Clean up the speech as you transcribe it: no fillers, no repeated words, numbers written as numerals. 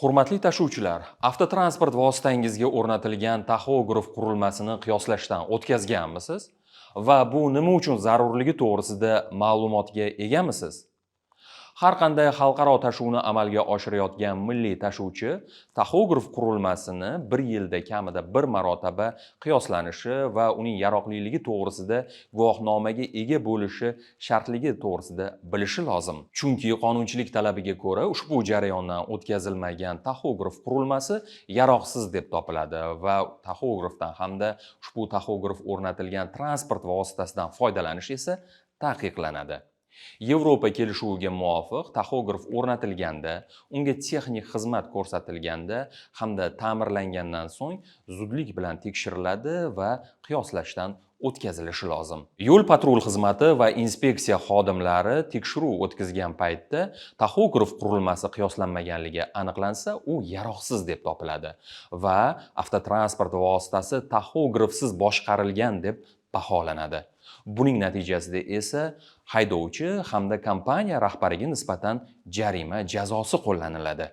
Hurmatli tashuvchilar, avtotransport vositangizga o'rnatilgan taxograf qurilmasini qiyoslashdan o'tkazganmisiz? Va bu nima uchun zarurligi to'g'risida ma'lumotga egamisiz? Har qanday xalqaro tashuvni amalga oshirayotgan milliy tashuvchi taxograf qurilmasini bir yilda kamida bir marotaba qiyoslanishi va uning yaroqliligi to'g'risida guvohnomaga ega bo'lishi shartligi to'g'risida bilishi lozim. Chunki qonunchilik talabiga ko'ra, ushbu jarayondan o'tkazilmagan taxograf qurilmasi yaroqsiz deb topiladi va taxografdan hamda ushbu taxograf o'rnatilgan transport vositasidan foydalanish esa taqiqlanadi. Yevropa kelishuviga muvofiq, taxograf o'rnatilganda, unga texnik xizmat ko'rsatilganda hamda ta'mirlangandan so'ng zudlik bilan tekshiriladi va qiyoslashdan o'tkazilishi lozim. Yo'l patrul xizmati va inspeksiya xodimlari tekshiruv o'tkazgan paytda taxograf qurilmasi qiyoslanmaganligi aniqlansa, u yaroqsiz deb topiladi va avtotransport vositasi taxografsiz boshqarilgan deb baholanadi. Buning natijasida esa haydovchi hamda kompaniya rahbariga nisbatan jarima jazosi qo'llaniladi.